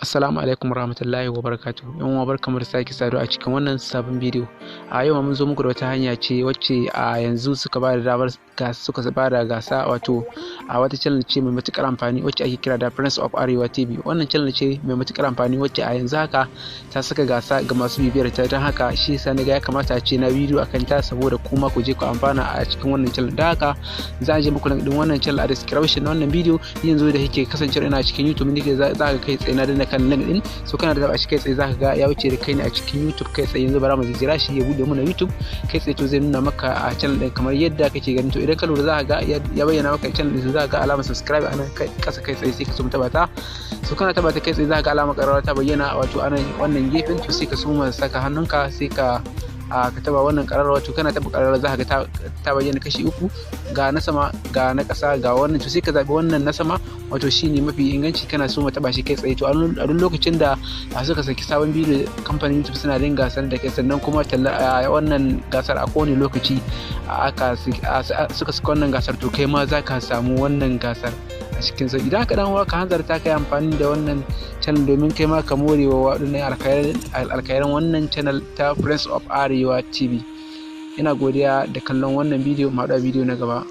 Assalamu alaikum warahmatullahi wabarakatuh. Yan uwa, barkamu da sake saduwa a cikin wannan sabon bidiyo. A yau mun zo muku da wata hanya ce wacce a yanzu suka ba da damar suka ba da gasa, wato a wata channel ce mai matukar amfani wacce ake kira da Prince of Arewa TV. Wannan channel ce mai matukar amfani wacce a yanzu haka ta saka gasa ga masu bibiyar ta. Don haka shi yasa na ga ya kamata a ce na bidiyo akan ta, saboda kuma ku je ku amfana a cikin wannan channel. Don haka za a je muku link din wannan channel a description na wannan bidiyo. Yanzu da yake kasancewa ina cikin YouTube ne, za ka kai tsaye na danna kan link din. So kana da taba shi kai tsaye, zaka ga ya wuce da kai ne a cikin YouTube kai tsaye. Yanzu bara mu jira shi ya bude mana YouTube kai tsaye. To, zai nuna maka a channel din kamar yadda kake gani. To, idan ka lura, zaka ga ya bayyana maka channel din. Zaka ga alamar subscribe anan kasa kai tsaye, sai ka so mu taba ta. So kana taba ta kai tsaye, zaka ga alamar kararrawa ta bayyana, wato anan wannan gefen. To, sai ka soma saka hannunka, sai ka taba wannan kararrawa. To, kana taba kararrawa, za ka ga ta bayyana kashi uku: ga na sama, ga na ƙasa, ga wannan. To, sai ka zaɓi wannan na sama, wato shine mafi inganci. Kana so ma taba shi kai tsaye. To, a duk lokacin da suka saki sabon bidiyo, kamfanin YouTube suna dinga sanar da kai. Sannan kuma wannan gasar, a kowane lokaci aka suka saka wannan gasar, to kai ma za ka samu wannan gasar a cikin sauki. Idan ka dan ka hanzarta ka yi amfani da wannan channel domin kai ma ka more wa waɗannan alkhairan wannan channel ta Prince of Arewa TV. Ina godiya da kallon wannan bidiyo. Mu haɗu a bidiyo na gaba.